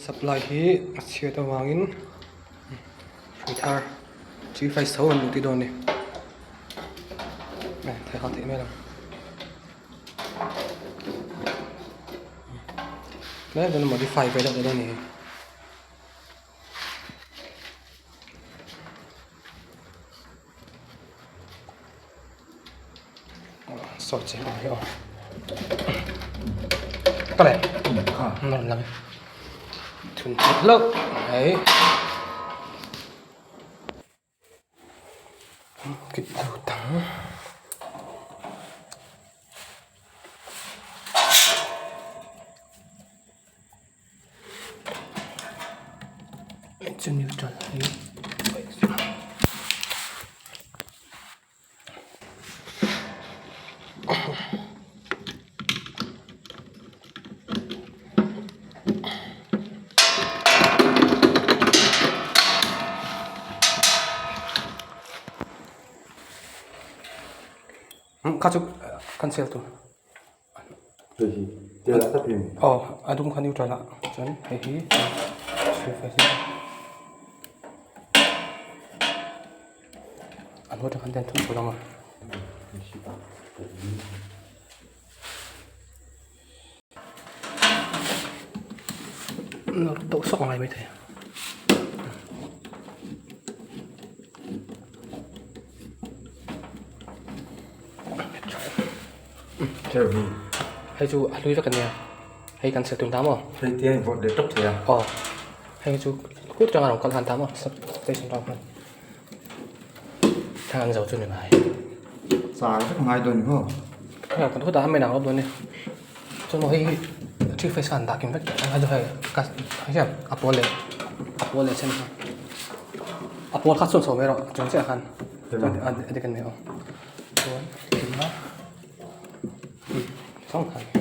Supply hi a chhiat avangin hrui thar three phase tho an luh tir dawn a ni thei nghal theih mai ang tlem chuan modify ve deuh dawn a ni. Sawi che ang hi aw ka le rawn lang thun theih hlauh mai kit lut ang. Chu neutral hi kha chu cancel tur. Hei hi tel ah tak in. Aw a dum kha neutral ah chuan hei hi a hnuai atang khan hian thun chho lam a. Nawr deuh sawk angai maithei. Hei chu a hlui vek a nia hei kan sel tum ta maw hei te an vawt leh tawp thei a aw hei chu kut atanga rawn kal khan ta maw station atang khan thlang an zo chu ni mai char vek a ngai dawn ni maw hei kan khutah a main ang lawp dawn a ni chuan maw hei hi three phase kha an dah kim vek tawh a hei hei hian a pawl leh a pawl leh a sen kha a pawl kha chhun chho mai rawh a chung chiah khan a dik a ni aw. Chuan thil a thawng khan.